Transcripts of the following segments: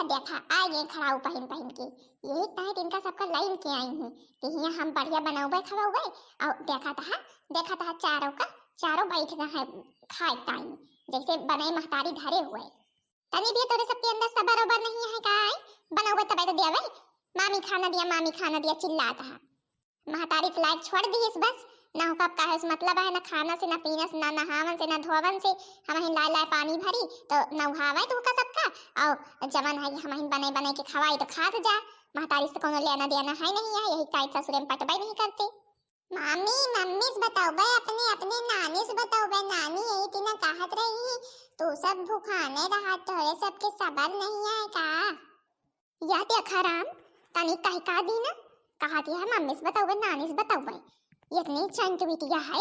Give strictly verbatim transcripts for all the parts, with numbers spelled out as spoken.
देखा, आ गए खड़ाऊ पहिन पहिन के। यही ताई इनका सबका लाइन के आई हूँ कि हियाँ हम बढ़िया बनौबे खवौबे। और देखा तहा, देखा तहा चारों का, चारों बैठ गए हैं खाए ताई, जैसे बने महतारी धरे हुए। तनी भी तोरे सबके अंदर सबर उबर नहीं है का? आए, बनौबे तबे तो देवे। मामी खाना दिया, मामी खाना दिया चिल्लात है। महतारी के लायक छोड़ दिहिस बस। ना ओका अब काहे से मतलब है, ना खाना से, ना पीना से, ना नहावन से, ना धोवन से। हमहिन लाए लाए पानी भरी तो नहावे तो ओका सबका। और जवन है कि हमहिन बने बने के खवाई तो खात जा। महतारी से कौनो लेना देना है नहीं है, यही काहे ससुरे में पटबे नहीं करते। मामी, मम्मी से बतौबे, अपने, अपने नानी से बतौबे, नानी यही तीना कहत रही, तू सब भूखाने रहा, तोरे सबके सबर नहीं है का? या देखा राम, तनी कह का दी ना, कहा कि है मम्मी से बतौबे, नानी से बतौबे। इतनी चंट बिटिया है,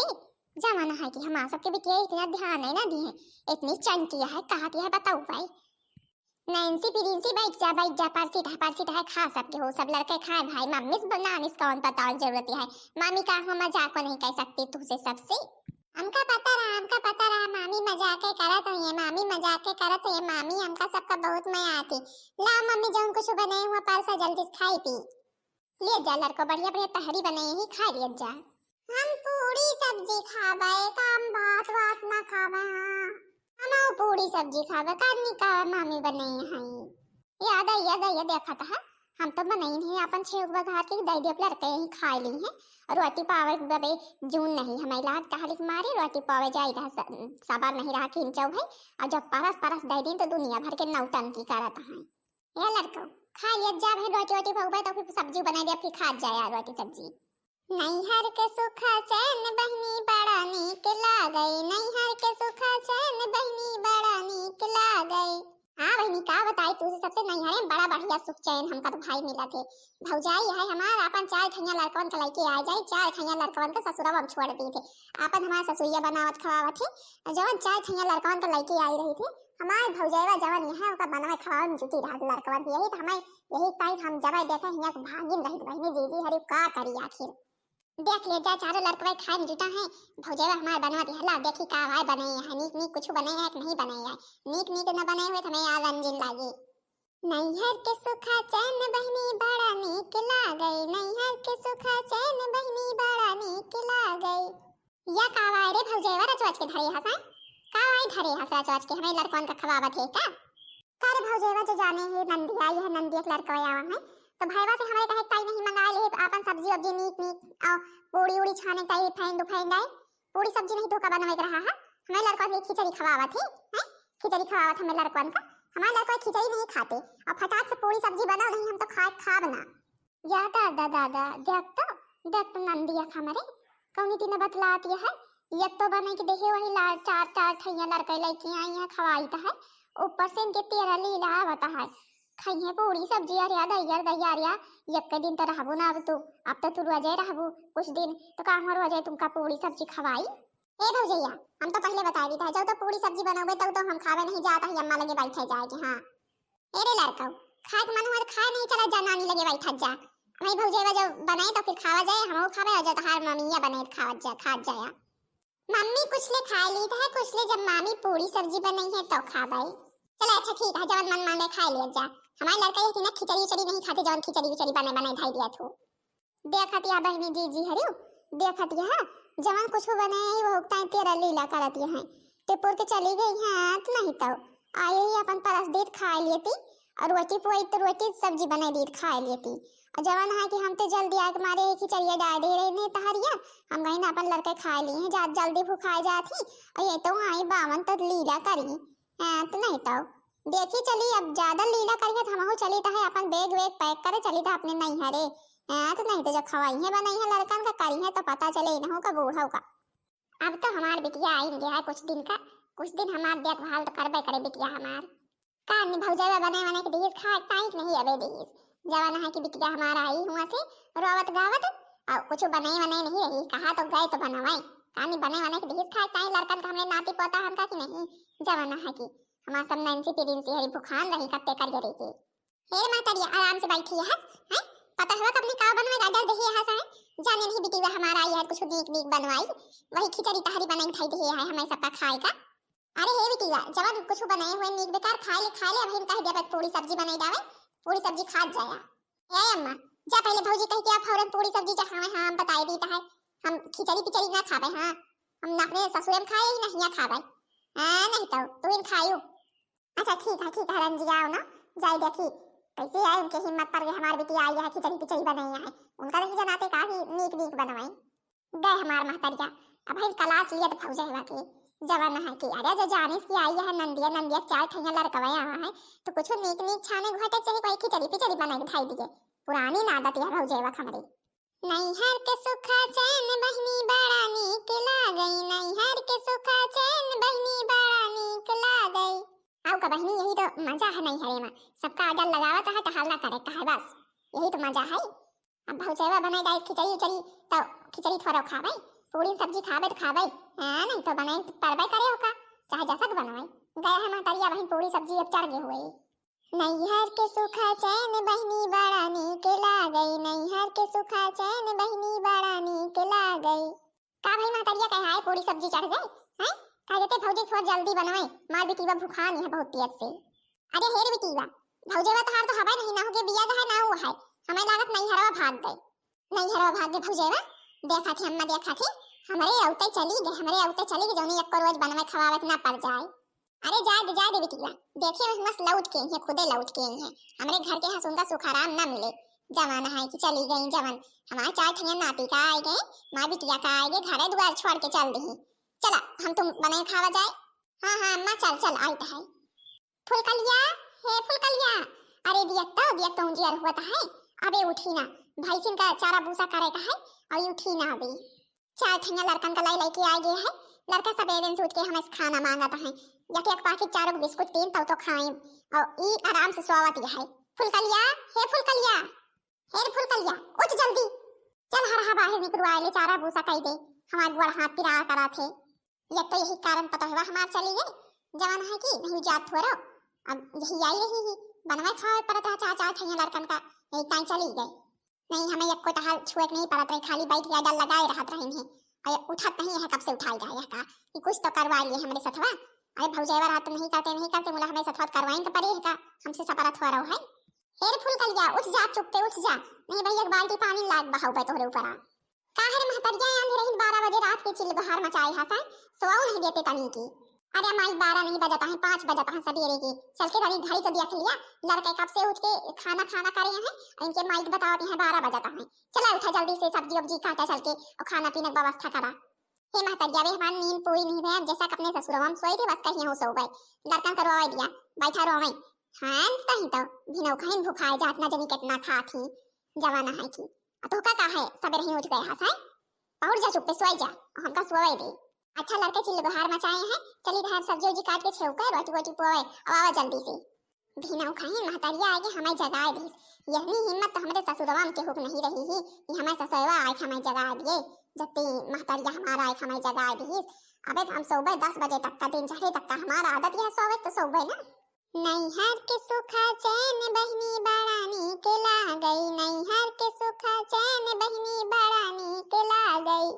जमाना है कि हमार सबके बिटिया इतना ध्यान नहीं ना दी है, इतनी चंटिया है, कहा कि है बतौबे। नैन्सी प्रिंसी बैठ जा, बैठ जा, परसित है, परसित है, खा सबके हो, सब लड़के खाए भाई, मम्मी से नानी से कौन बतावल जरूरत है, मामी का हम मजाक को नहीं कह सकती तुझसे सबसे। हमका पता रहा, हमका पता रहा, मामी मजाके करत है, मामी मजाके करत है, मामी हमका सबका बहुत मया आती। ला मम्मी जौन कुछ बने हुआ परसा जल्दी से खाई पी। ले जा लड़को, बढ़िया बढ़िया तहरी बने ही खा लिया जा। हम पूरी सब्जी खाबे, का हम भात वात ना खाबे, हाँ। हम पूरी सब्जी खाबे, का निका मामी बने हैं। याद आई, याद आई, देखा था, हम तो बनई नहीं, अपन छेक बघार के दे दे लड़के ही खा ली हैं। रोटी पावे बबे जून नहीं, हमारी लात कहलिक मारे रोटी पावे जाई रहा, स-, सबर नहीं रहा किन चौ है। और जब परस परस दे दिन तो दुनिया भर के नौटंकी करत हैं। ए लड़को, खा लिया जा भाई, रोटी वोटी भगबे तो फिर सब्जी बनाई दे, फिर खा जाया रोटी सब्जी। नैहर के सुख चैन बहिनी बड़ा नीक लागै, नैहर के सुख चैन बहिनी बड़ा नीक लागै। हाँ बहिनी, का बताई तुझे, सबसे नैहरे में बड़ा बढ़िया सुख चैन हमका तो भाई मिला थे। भौजाई है हमार, आपन चार ठैया लड़कवन के लइके आ जाई, चार ठैया लड़कवन के ससुरवा हम छोड़ दी थे, आपन हमार ससुरिया बनावत खवावत है। जवन चार ठैया लड़कवन के लइके आई रही थी, हमार भौजैवा जवन यहाँ ओका बनवे खवावे में जुटी रहत लड़कवन के। यही तो हमें, यही ताई हम जबै देखे हियाँ के भागिन रहित बहिनी दीदी हरी का करी आखिर। देख ले जा चारों लड़कवे खाए में जुटा है। भौजैवा हमार बनवा दिहला, देखी का भाई बने है, नीक नीक कुछ बने है कि नहीं बने है। नीक नीक न बने हुए तो हमें यार रंजिन लागी। नैहर के सुखा चैन बहिनी बड़ा नीक लागै, नैहर के सुखा चैन बहिनी बड़ा नीक लागै। या का वाय रे भौजैवा रचवच के धरे हस, हैं? का वाय धरे हस रचवच के, हमें लड़कन का खवावत है का? का रे भौजैवा जो जाने है नंदिया, यह नंदिया के लड़कवा आवा है, तो भैया से हमारे कहे ताई नहीं मंगा ले, आपन सब्जी वब्जी नीक नीक, और पूड़ी उड़ी छाने ताई फैंड उफैंड आए, पूड़ी सब्जी नहीं तो का बनवे के रहा है, हमें लड़कवा के खिचड़ी खवावत है, हैं? खिचड़ी खवावत हमें लड़कन का, हमारे लड़कवा खिचड़ी नहीं खाते, और फटाक से पूड़ी सब्जी बनाओ नहीं हम तो खाए खाब ना। या दादा, दादा, देख तो, देख तो नंदिया हमरे, कौनी दिन बतलात यह है, ये तो बने के देहे वही लाल चार, चार ठैया लड़के लइके आई हैं, खवाई तो है, ऊपर से इनके तेरा लीला आवता है, खइहे पूरी सब्जी, अरे या दैया, दैया, अरे या, एक दिन तो रहबू ना अब तू, अब तो तू रोजे रहबू कुछ दिन, तो का हम रोजे तुमका पूरी सब्जी खवाई? ए भौजैया, हम तो पहले बता दी था, जब तो पूरी सब्जी बनोगे तब तो हम खावे नहीं जाता है, अम्मा लगे बैठे जाएगी, हाँ। ए रे लड़कऊ, खाए के मन हुआ तो खाए नहीं, चला जा नानी लगे बैठा जा। हमारी भौजैवा जब बनाए तो फिर खावा जाए, हमहू खावे और जो तोहार मम्मिया बनाए तो खावा जा, खा जाया। मम्मी कुछ ले खाए ली तो है, कुछ ले जब मामी पूरी सब्जी बनाई है तो खाबे। चला अच्छा ठीक है, जवन मन माने खाए लिया जा। हमारे लड़का ये ना खिचड़ी उचड़ी नहीं खाते, जवन खिचड़ी उचड़ी बने बनाए धाई दिया तू। देखत या बहिनी जीजी हरियो, देखत या, जवन कुछ बने है, वो उगता है तेरा लीला करत या है। टिपुर के चली गई है, तो नहीं तो आए ही अपन परस देत खाए लेती, और रोटी पोई तो रोटी सब्जी बने देत खाए लेती। और जवन है कि हम तो जल्दी आके मारे एक ही चलिए डाल दे रहे ने तहरिया, हम कहीं ना अपन लड़के खाए लिए हैं, जा जल्दी भुखाए जात ही, और ये तो आई बावन तो लीला करी। हाँ, तो नहीं तो। देखी चली, अब ज्यादा लीला करिए तो हमहू चली तो है, अपन बैग वैग पैक करे चली तो अपने नैहरे। हाँ, तो नहीं तो जब खवाई है बनाई है लड़कन का करी है तो पता चले इनहू का बूढ़ऊ का। अब तो हमार बिटिया आई गया है कुछ दिन का, कुछ दिन हमार देखभाल तो करबे करे बिटिया हमार। का नहीं भौजैया बने बने के दिहिस खाए ताई के नहीं अबे दिहिस। जवान है कि बिटिया हमारा आई हुआ से रोवत गावत और कुछ बने बने नहीं रही, कहा तो गए तो बनवाए। का नहीं बने बने के दिहिस खाए ताई लड़कन का हमरे नाती पोता हमका कि नहीं। जवान है कि हमार सब नैन्सी पिरिन्सी हरी भुखान रही कत्ते कर गिरे के। हे मातारी, आराम से बैठी है, हैं? पता हुआ कबनी का बनवे गाजर दही है, हैं? जाने नहीं बिटिया हमारा आई है कुछ नीक नीक बनवाई, वही खिचड़ी तहरी बनाई खाई दही है हमें सबका खाए का। अरे हे बिटिया, जवन कुछ बनाए हुए नीक बेकार खाए ले, खाए ले, अबहिन कह दिया बस पूरी सब्जी बनाई डावे, पूरी सब्जी खात जाया। ए अम्मा, जा पहले भौजी कह के आ, फौरन पूरी सब्जी चढ़ावे, हाँ, हम बताई दी है, हम खिचड़ी पिचड़ी ना खावे, हाँ, हम ना अपने ससुरे में खाए ही नहीं खावे, हाँ, नहीं तो तू इन खायू। अच्छा ठीक है, ठीक है रंजिया, आओ ना, जाए देखी कैसे आए उनके हिम्मत पर गए, हमार बिटिया आई है, खिचड़ी पिचड़ी बनाई है, उनका नहीं जनाते का ही नीक नीक बनवाई। गए हमार महतरिया, अब भाई क्लास लिया तो भौजैवा के जवन है कि अरे जो जानिस कि आई है नंदिया, नंदिया चार ठैया लड़कवा आवा है, तो कुछ नीक नीक छाने घोटे चाहे कोई खिचड़ी पिचड़ी बनाई के धाई दिए। पुरानी ना आदत है भौजैवा हमरे। नैहर के सुखा चैन बहिनी बड़ा नीक लागई, नैहर के सुखा चैन बहिनी बड़ा नीक लागई। आऊ का बहिनी, यही तो मजा है नैहरे में, सबका आदर लगावत है, टहल ना करे का है बस, यही तो मजा है। अब भौजैवा बनाए डाइस खिचड़ी उचड़ी, तो खिचड़ी थोड़ा खाबे, पूरी सब्जी खाबे तो खाबे, हाँ, नहीं तो बनाए तो परबे करे हो का, चाहे जसक बनवाए। गया है महतरिया बहिन, पूरी सब्जी अब चढ़ गए हुए। नैहर के सुखा चैन बहिनी बड़ा नीक लागई, नैहर के सुखा चैन बहिनी बड़ा नीक लागई। का भाई महतरिया कहे आए पूरी सब्जी चढ़ गए हैं? कह देते भौजी थोड़ा जल्दी बनवाए, मार बिटिया भुखान है बहुत तेज से। अरे हे रे बिटिया, भौजैवा तोहार तो हवा नहीं ना हो के बिया है ना हुआ है, हमें लागत नैहरवा भाग गए। नैहरवा भाग गए भौजैवा, देखा थे अम्मा, देखा थे, हमरे औते चली गए, हमरे औते चली गए, जौनी एको रोज बनवे खवावे के ना पड़ जाए। अरे जाए दे, जाए दे बिटिया, देखे में मस्त लौट के आई है, खुदे लौट के आई है। हमरे घर के यहाँ सुनता सुखाराम ना मिले, जवान है कि चली गई, जवान हमारे चार ठैया नाती का आए गए, माँ बिटिया का आए गए, घरे दुआर छोड़ के चल दी। चला हम तुम बनाए खावा जाए। हाँ हाँ अम्मा, चल चल, आई तो है। फुलकलिया, हे फुलकलिया, अरे दियक तो, दियक तो उजियर हुआ तो है, अबे उठी ना, भैंसिन का चारा भूसा करे का है, और ये उठी ना अबे। चार ठैया लड़कन का लाई लेके आ गए है, लड़का सबेरे से उठ के हमें खाना मांगत है, एक एक पाकिट चारों बिस्कुट तीन तौ तो खाए, और ई आराम से सोवत है। फुलकलिया, हे फुलकलिया, हे रे फुलकलिया, उठ जल्दी, चल हरहा बाहर निकलवाए ले, चारा भूसा कई दे, हमार गोड़ हाथ पिरा करा थे। एक तो यही कारण पतोहवा हमार चली गई, जवान है कि नहीं जात हो रहो। अब यही आई रही ही, बनवाए खावे पड़त रहा चार चार ठैया लड़कन का, यही ताई चली गई। नहीं, हमें एको टहल छुए के नहीं पड़त रही, खाली बैठ के आदर लगाए रहत रही है। और ये उठत नहीं है, कब से उठाई रहा है का कि कुछ तो करवा लिए हमरे सथवा। अरे भौजैवा रहत नहीं करते, नहीं करते, मुला हमें सथवा करवाइन के पड़ी है का, हमसे सपरत हो रहो है। हे रे फुलकलिया, उठ जा, चुप्पे उठ जा, नहीं भाई एक बाल्टी पानी लाग बहाऊ बे तोहरे ऊपर आ। काहे रे महतरिया, आंधी रही बारह बजे रात के चिल्लगहार मचाए हसन, सोआऊ नहीं देते तनी की। अरे माई, बारह नहीं बजता है, पाँच बजता है सबेरे के। चल के तनी घड़ी तो देख लिया, लड़के कब से उठ के खाना खाना करे हैं, और इनके माई के बतावत हैं बारह बजता है। चला उठा जल्दी से, सब्जी उब्जी काटा चल के और खाना पीने की व्यवस्था करा। हे महतरिया, वे हमार नींद पूरी नहीं भया, जैसा अपने ससुरवा में सोई थे बस कहीं हो सो गए, लड़कन करवा दिया, बैठा रोवे। हाँ, कहीं तो भिनौ कहीं भुखाए जात ना जनी कितना था थी जवाना है की। आ तोहका का है, सबेरे ही उठ गए हस, हैं? पहुर जा चुप्पे, सोए जा, हमका सोए दे। अच्छा लड़के चिल्लगहार मचाए हैं, चली धार सब्जी उब्जी काट के छेवका, रोटी वोटी पोए, अब आवा जल्दी से। भिनौ खाई महतरिया आगे हमें जगाए दीस। यहनी हिम्मत तो हमरे ससुरवा में केहू के नहीं रही ही, कि हमें ससुरवा आए हमें जगाए दिए। जत्ती महतरिया हमारा आए हमें जगाए दीस। अबे हम सोबे दस बजे तक का, दिन चढ़े तक का, हमारा आदत यह सोवे तो सोबे ना। नैहर के सुखा चैन बहिनी बड़ा नीक लागई, नैहर के सुखा चैन बहिनी बड़ा नीक लागई।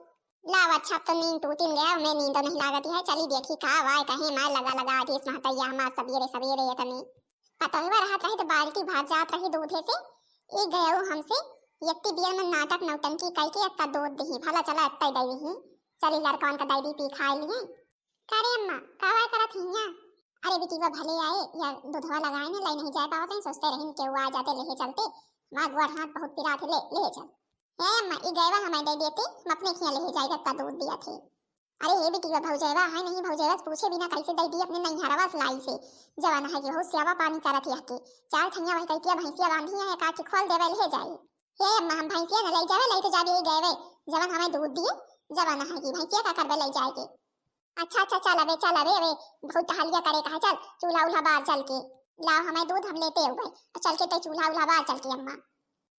लाव अच्छा, अब तो नींद टूटिन गया, मैं नींद नहीं लागत है। चली देखी का वाय कहीं मार लगा लगा आती इस महतैया हमार सबेरे सबेरे इतनी। पतोहवा रहत रही तो बाल्टी भर जात रही दूधे से, ई गयो हमसे, यत्ती बियर में नाटक नौटंकी कई के इतना दूध दही, भला चला इतना दे दही, चली लड़कवन का दे दी पी खाए लिए। का रे अम्मा, का वाय करत हिया? अरे बिटिया भले आए, या दूधवा लगाए ने, लाई नहीं जाए पावत है, सोचते रहिन के वो आ जाते लेहे चलते, माँ गोड़ हाथ बहुत पिरात है, ले, ले चल। हे अम्मा, ई गयवा हमें दे देते, हम अपने खिया लेहे जाए, इतना दूध दिया थे। अरे हे बिटिया भौजैवा है नहीं, भौजैवा से पूछे बिना कैसे दे दी अपने नैहरवा से लाई से, जवान है कि हो सेवा पानी करत है के, चार ठैया वही कहती है भैंसिया बांधी है, काट के खोल देवे लेहे जाए। हे अम्मा, हम भैंसिया न ले जावे, ले तो जावे यही गयवे, जवन हमें दूध दिए, जवन है कि भैंसिया का करबे ले जाए के। अच्छा, अच्छा, चल अबे, चल अबे, अबे बहुत टहलिया करे का है, चल चूल्हा उल्हा बार चल के, लाओ हमें दूध हम लेते हो भाई, और चल के ते चूल्हा उल्हा बार चल के अम्मा।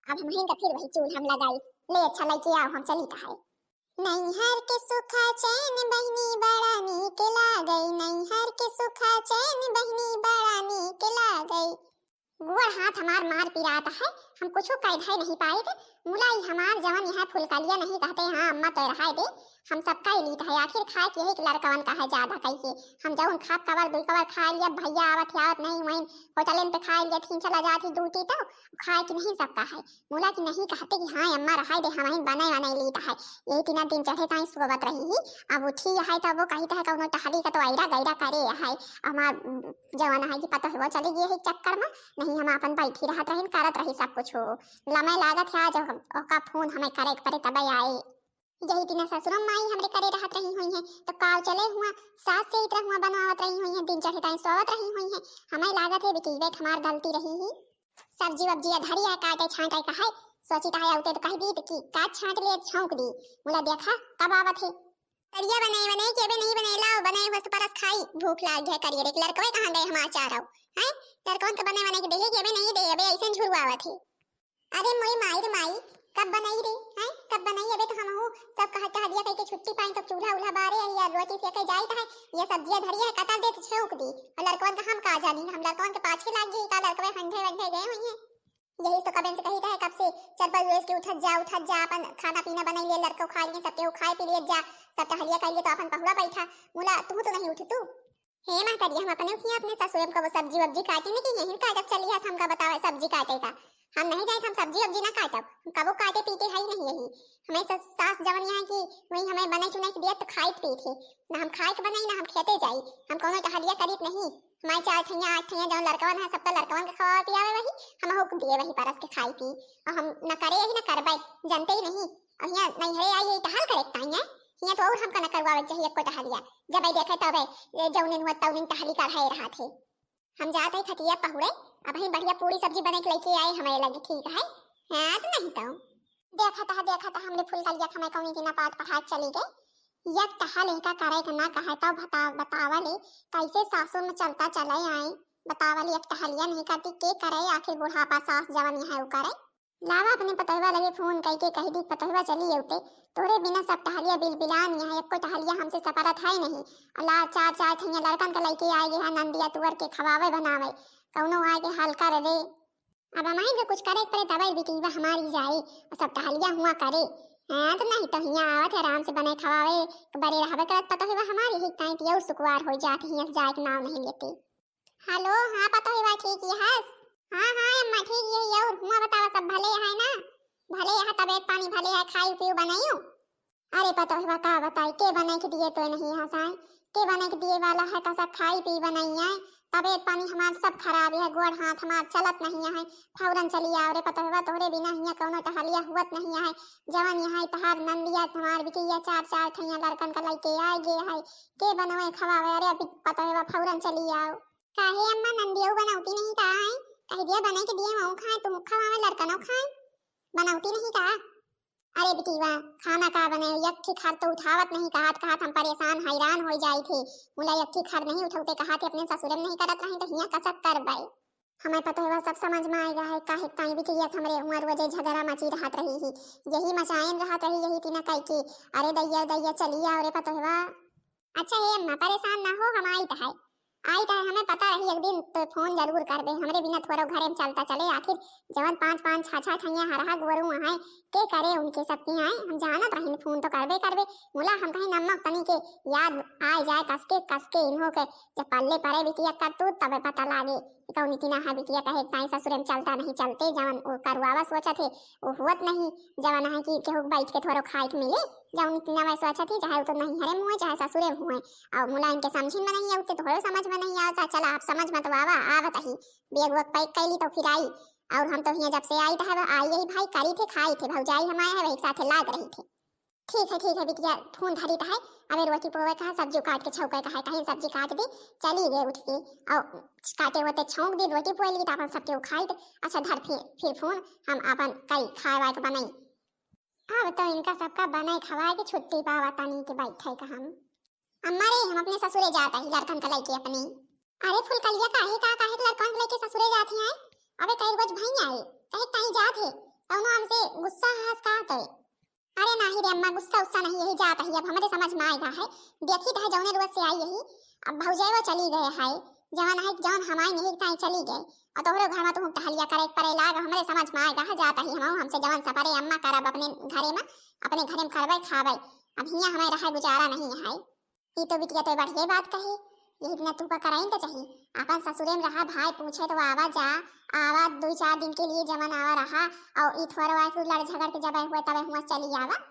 अब हम हिंग फिर वही चूल्हा हम लगाई, ले अच्छा लेके आओ, हम चली का है। नैहर के सुखा चैन बहिनी बड़ा नीक लागई, नैहर के सुखा चैन बहिनी बड़ा नीक लागई। गोड़ हाथ हमार मार पिरात है, हम कुछ कह धाय नहीं पाए थे। मुलाई हमार जवन यहाँ फुलकलिया नहीं कहते, हाँ अम्मा तो रहाय दे, हम सबका ही लीत है, आखिर खाए के यही के लड़कवन का है ज्यादा कहिके। हम जौन खाब कबर दुई कबर खाए लिया, भैया आवत ही आवत नहीं, वहीं होटलन पे खाए लिया, थीं चला जात ही ड्यूटी तो खाए के नहीं सबका है। मुला की नहीं कहते कि हाँ अम्मा रहाई दे, हम ही बने बने लीत है। यही तीन दिन चढ़े ताई सोवत रही ही। अब उठी है तब वो कहित है कौनो टहली का तो ऐरा गैरा करे है। हमार जवन है कि पता है वो चली गई है चक्कर में, नहीं हम अपन बैठी रहत रही, करत रही सब कुछ हो। लमय लागत है आज ओका फोन हमें करे के पड़े तबे आए। यही दिन ससुरम माई हमरे करे रहत रही हुई हैं, तो काव चले हुआ, सास से इतरा हुआ बनवावत रही हुई हैं, दिन चढ़े ताई सोवत रही हुई हैं। हमें लागत है बिटिया के हमार गलती रही ही। सब्जी वब्जी या धरी है काटे छांटे का है, सोची का है उते तो कह दी कि काट छांट ले छौंक दी, मुला देखा कब आवत है। करिया बने बने के बे नहीं बने, लाओ बने बस परस खाई, भूख लाग है। करिया रे लड़कवे कहाँ गए हमार चार आओ हैं? लड़कवन के बने बने के देखे के बे नहीं दे, अबे ऐसे झुरवावत है। अरे मोरी माई रे माई, कब बनाई रे? हैं, कब बनाई? अबे तो हमहू सब कहा टहलिया कह के छुट्टी पाई, तब चूल्हा उल्हा बारे है या रोटी सेके जाइत है, ये सब्जिया धरिया है कतर दे तो छौंक दी। और लड़कवन का हम का जानी, हम लड़कवन के पाछे लाग गई का, लड़कवे हंडे वंडे गए हुई हैं। यही तो कबेन से कही है कब से, चल पर के उठत जा, उठत जा, अपन खाना पीना बनाई ले, लड़को खा लिए, सब केहू खाए पी लिए जा, सब टहलिया कर लिए तो अपन पहुड़ा बैठा। मुला तू तो नहीं उठ तू। हे महतारी, हम अपने उठिया अपने ससुरे में कबो सब्जी वब्जी काटी नहीं कि यहीं काटब चली है, हमका बतावे सब्जी काटे का। हम नहीं जाए, हम सब्जी वब्जी ना काटब, हम कबो काटे पीटे है ही नहीं यही। हमें सस-, सास जवन यहाँ की वही हमें बने चुने के दिया तो खाइत पीत है, ना हम खाए के बनाई ना हम खेते जाई, हम कौनो टहलिया करीत नहीं। हमारे चार ठैया आठ ठैया जौन लड़कवन है सबका लड़कवन के खवावे पियावे वही, हम हुक दिए वही परस के खाई पी, और हम न करे यही न करबे, जनते ही नहीं। और यहाँ नैहरे आई यही टहल करे ताई है, हियाँ तो और हमका न करवावे चाहिए एको टहलिया। जब आई देखे तबे, ये जौनिन हुआ तौनिन टहली कढ़ाए रहा थे। हम जात है खटिया पहुड़े, अब ही बढ़िया पूरी सब्जी बने के लेके आए हमारे लगे, ठीक है? हाँ, तो नहीं तो। देखा था, देखा था, हमरे फुलकलिया के हमें कौनी की ना पाठ पढ़ा चली गए। यक टहल एका करे के ना कहे तो बता-, बतावा ले, कैसे सासू में चलता चले आए। बतावा ले, यक टहलिया नहीं करती, के करे आखिर बुढ़ापा सास जवन यहाँ उ करे। लावा अपने पतोहवा लगे फोन कइके कहि दी, पतोहवा चली अउते, तोहरे बिना सब टहलिया बिलबिलान यहाँ, एको टहलिया हमसे सपरत है नहीं। अला चार चार ठैया लड़कन के लइके आए गे है नंदिया तुअर के खवावे बनावे, कौनो आए के हाल कर दे। अब हमारे के कुछ करे के पड़े तबे बिटिया हमारी जाए, और सब टहलिया हुआ करे। हाँ, तो नहीं तो हियाँ आवत है आराम से बने खवावे, बड़े रहबे करत पतोहवा हमारी ही ताई पियऊ सुकुवार हो जात, हियाँ से जाए के नाव नहीं लेते। हेलो, हाँ पतोहिवा, ठीक यहस? हाँ, हाँ अम्मा, ठीक यही। और हुआँ बतावा, सब भले है ना? भले है, तबीयत पानी भले है, खाई पीऊ बनाइयो? अरे पतोहिवा, का बताई, के बनाई के दिए तो नहीं हसाए, के बनाई के दिए वाला है, कसा खाई पी बनाई है। तबीयत पानी हमार सब खराब है, गोड़ हाथ हमार चलत नहीं है। फौरन चली आओ रे पतोहिवा, तोहरे बिना हियाँ कौनो टहलिया हुअत नहीं है। जवन यहाँ तहार नंदिया हमार बिटिया चार चार ठैया लड़कन का लइके आए गे है, के बनवे खवावे? अरे अभी पतोहिवा, फौरन चली आओ। काहे अम्मा, नंदियो बनौती नहीं का है? कह दिया बने के दिए मऊ खाए, तुम खावे लड़कनो खाए, बनौती नहीं का? अरे बिटिया, खाना का बने, एक ठी खर तो उठावत नहीं, कहत कहत हम परेशान हैरान हो जाई थे। मुला एक ठी खर नहीं उठौते, कहत अपने ससुरे में नहीं करत रही तो हियाँ कसक करबे। हमें पतोहिवा सब समझ में आएगा है, काहे ताई बिटिया हमरे हुआँ रोजे झगड़ा मची रहत रही ही, यही मचायन रहत रही, यही तीना कई की, अरे दैया दैया चली आओ रे पतोहिवा। अच्छा हे अम्मा, परेशान ना हो, हम आइत है, आइत है, हमें पता रही एक दिन तो फोन जरूर करबे, हमरे बिना थोड़ो घरे में चलता चले, आखिर जवन पाँच पाँच छह छह ठैया हरहा गोरू हैं, के करे उनके सबके हैं, हम जानत रही फोन तो करबे करबे। मुला हम कहीं नमक तनी के याद आ जाए कसके, कसके इन्हों के जब पल्ले पड़े बिटिया करतूत तबे पता लागे कि कौन इतना है बिटिया कहे ताई ससुरे में चलता नहीं चलते, जवन वो करवावा सोचत है वो हुअत नहीं, जवन है कि केहू बैठ के थोड़ो खाए के मिले, जौन इतना मैं सोचत ही, चाहे वो तो नहीं हरे मुँह चाहे ससुरे मुँह। और मुला इनके समझिन में नहीं आवते, थोड़ो समझ में नहीं आवता। चला, आप समझ मत आवा, आवत ही, बैग वैग पैक कैली तो फिर आई। और हम तो हियाँ जब से आई तो है, आई यही भाई करी थे, खाई थे, भौजाई हम आए हैं, वही साथे लाग रही थे। ठीक है, ठीक है बिटिया, फोन धरी तो है, अबे रोटी पोवे का है, सब्जी काट के छौके का है, कहीं सब्जी काट दी, चली गए उठ के, और काटे होते छौंक दी, रोटी पोए ली तो अपन सबके खाई थे। अच्छा धर फिर, फिर फोन, हम अपन कई खाए वाए के बनाई। अब तो इनका सबका बनाए खवाए के छुट्टी पावा तनी के बैठे का हम। अम्मा रे, हम अपने ससुरे जात ही लड़कन का लइके अपने। अरे फुलकलिया, काहे का, काहे लड़कन का लइके ससुरे जात ही आए? अबे कई रोज भई आए, कहे कहीं जात है, कौनो हमसे गुस्सा हस का करे? अरे नाही रे अम्मा, गुस्सा उस्सा नहीं, यही जात ही, अब हमरे समझ में आएगा है। देखी तो है जौने रोज से आई यही, अब भौजाई वो चली गए है, जवन है कि जवन हमाई नहीं ताई चली गए, और तोहरे घर में तू टहलिया करे परे लाग, हमरे समझ में आएगा है, जात ही हम, हमसे जवन सपरे अम्मा करब अपने घरे में, अपने घरे में करबे खाबे, अब हियाँ हमें रहे गुजारा नहीं है। ई तो बिटिया तो बढ़िया बात कही, यही दिन तू का कराइन तो चाही, अपन ससुरे में रहा, भाई पूछे तो आवा जा, आवा दो चार दिन के लिए जवन आवा रहा, और ई थोड़ा तू लड़ झगड़ के जब हुए तब हुआ चली आवा।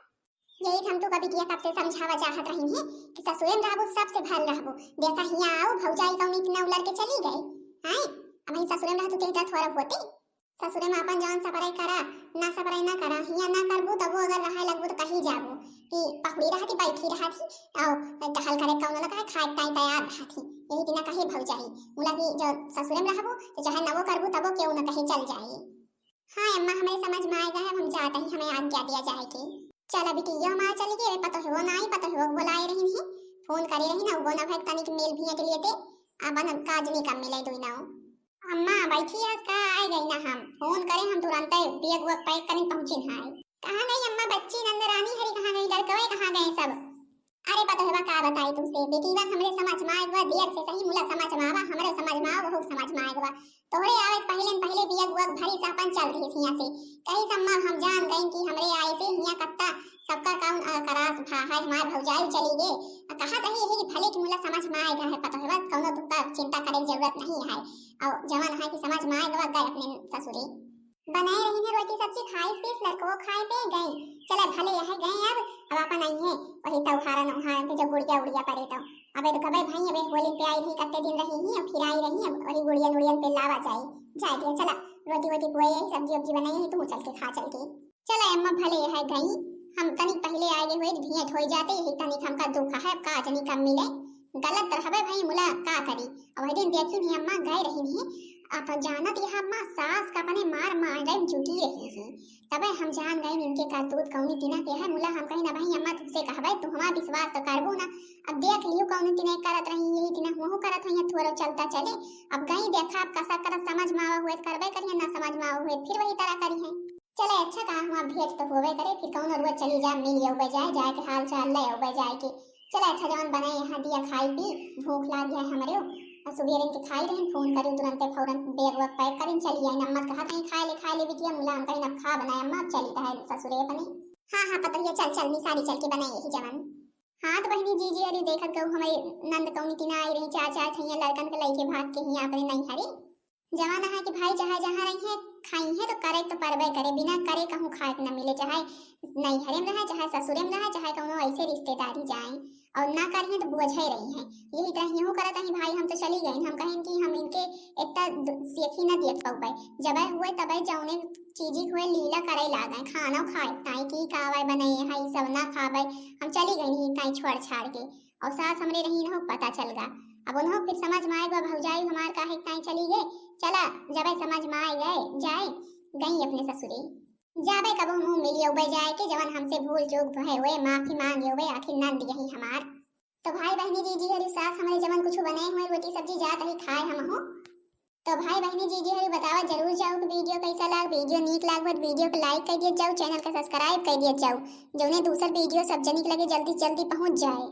यही हम तो का बिटिया कब से समझावा चाहत रही है कि ससुरे में रहबो सबसे भल रहबो, देखा हियाँ आओ भौजाई कौन इतना उलर के चली गई, हैं? अब ही ससुरे में रह तू तेहता थोड़ा होते, ससुरे में अपन जवन सपराई करा, ना सपराई ना करा, हियाँ ना करबू तबो अगर रहे लगबू तो कही जाबू कि पहुड़ी रहा थी, बैठी रहा थी, और टहल करे कौनो ना कहे, खाए ताई तैयार रहा थी, यही दिन कहे भौजाई, मुला कि जो ससुरे में रहबू तो चाहे नवो करबू तबो केहू ना कहे चल जाए। हाँ अम्मा, हमरे समझ में आएगा है, हम जाते ही हमें आज्ञा दिया जाए के। चल अभी टीयो माँ चली गई, पतोहवो ना आई, पतोहवो को बुलाए रही नहीं, फोन करे रही ना, वो ना भाई तनिक मेल भिया के लिए ते, अपन काज नहीं कम मिले दुई नाव। अम्मा बैठी आज का आए गई ना, हम फोन करे, हम तुरंत बैग वैग पैक करें पहुँची ना आए। कहाँ गई अम्मा, बच्ची नंद रानी हरी कहाँ गई, लड़कवे कहाँ गए सब? अरे पतोहवा का बताई तुमसे, बेटीवा हमरे समझ में आए गवा, दियर से सही मुला समझ में आवा, हमरे समझ में आवा, वहू समझ में आए गवा। तोहरे आवे पहले न पहले बिया गुआ भरी से अपन चल रही हियाँ से। कही सम्मा हम जान गई कि हमरे आए से हियाँ कत्ता सबका कौन अ, करास भा है, हमार भौजाई चली गे। आ कहत रही यही कि भले कि मुला समझ में आए गए है पतोहवा, कौनो दुख का चिंता करे के जरूरत नहीं है। और जवन है कि समझ में आए गवा गए अपने ससुरे। बनाए रही है रोटी सब्जी, खाइस पीस लड़को खाए पे गई। चला भले यह गए अब, अब अपन आई है वही त्योहारन उहारन पे जो गुड़िया उड़िया पड़े तो। अबे तो कबे भाई अबे होली पे आई रही, कत्ते दिन रही ही, अब फिर आई रही, अब वही गुड़िया उड़ियन पे लावा जाए। जाए दिया चला, रोटी वोटी पुए यही सब्जी उब्जी बनाई है, तू चल के खा चल के। चला अम्मा भले यह गई, हम तनिक पहले आए हुए भेंट हो जाते, यही तनिक हमका दुख है, अब का जनी कम मिले। गलत रहबे भाई मुला का करी, अब वही दिन देखी नहीं अम्मा गए रही नहीं, अब जानत यह अम्मा सास का अपने मार मारे जुटी रही है। तबे हम जान गए इनके करतूत कौनी तिना के है। मुला हम कहीं ना भाई अम्मा तुमसे कहबे, तू हमार विश्वास तो करबो ना। अब देख लियो कौनी तिना करत रही, यही तिना हुआ करत है, थोड़ा चलता चले। अब गई देखा, अब कसा करत समझ में आवा हुए तो करबे करिए, ना समझ में आवा हुए फिर वही तरह करी है। चले अच्छा कहा हुआ भेंट तो होवे करे, फिर कौनो रोज चली जा मिल अउबे जाए, जाए के हाल चाल ले अउबे जाए के। चले अच्छा जवन बनाए यहाँ दिया खाई पी, भूख लाग गया हमरे। और सुबेरे के खाई रहे, फोन करी तुरंते फौरन बैग वैग पैक करी चली आई। अम्मा कहा कहीं खाए ले खाए ले बिटिया, मुला हम कहीं अब खा बनाए अम्मा, अब चली तहे ससुरे अपने। हाँ हाँ पतोहिया चल चल निसारी चल के बनाए यही जवन। हाँ तो बहनी जीजी अरे देखत गऊ हमारी नंद कौनी तिना आई रही, चार चार ठैया लड़कन के लइके भाग के ही अपने नहीं हरी। जवान है कि भाई चाहे जहाँ रही है खाई है तो करे तो परबे करे, बिना करे कहूँ खाए के न मिले, चाहे नैहरे में रहे चाहे ससुरे में रहे चाहे कौनो ऐसे रिश्तेदारी जाए और ना करिए तो बोझे रही है। यही तरह यूँ करत रही भाई, हम तो चली गई, हम कहें कि हम इनके इतना दु- सीखी न देख पौबे, जब हुए तब जौने चीजी हुए लीला करे लागे, खाना खाए ताई की कावे बने है सब ना खावे, हम चली गई नहीं ताई छोड़ छाड़ के। और सास हमरे रही न हो पता चल गा। अब उन्हों फिर समझ में आए गवा भौजाई हमार काहे ताई चली गए। चला जब समझ में आए गए जाए गई अपने ससुरे। जाबे कबो मुँह मिली अउबे जाए के जवन हमसे भूल चूक भय हुए माफी मांग अउबे आखिर नंद यही हमार। तो भाई बहनी जीजी हरी सास हमरे जवन कुछ बनाए हुए रोटी सब्जी जात ही खाए हम हो। तो भाई बहनी जीजी हरी बतावा जरूर जाओ कि वीडियो कैसा लाग, वीडियो नीक लाग तो वीडियो को लाइक कर दिया जाओ, चैनल का सब्सक्राइब कर दिया जाओ, जौने दूसर वीडियो सब जनी के लगे जल्दी से जल्दी पहुँच जाए।